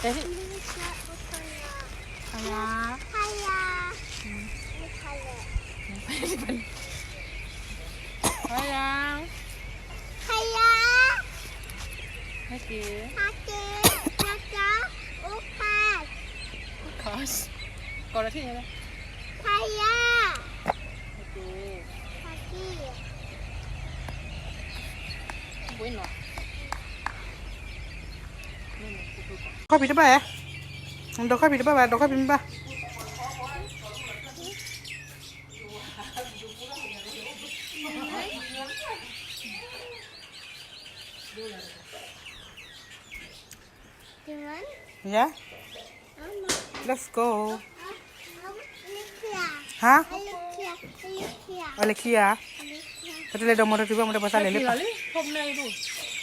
Hiya. Hiya. Hiya. Hiya. Okay. Okay. Hiya. Of course. ကီးလီၤထံၣ်ညါလၢ Hiya. Okay. Hiya. ဝ့ၢ်နီၤ ခီၣ်ဖံးတဘၣ်ဧါ, ဒီးခီၣ်ဖံးတဘၣ်ဘၣ်, ဒီးခီၣ်ဖံးမ့ၢ်ဘၣ်. Yeah? Let's go. Huh? အလဲၤခံဧါ. ပတလဲၤဒီးမီၢ်တတုၤဘၣ် မ့ၢ်တပှၤသးလဲၤလၢ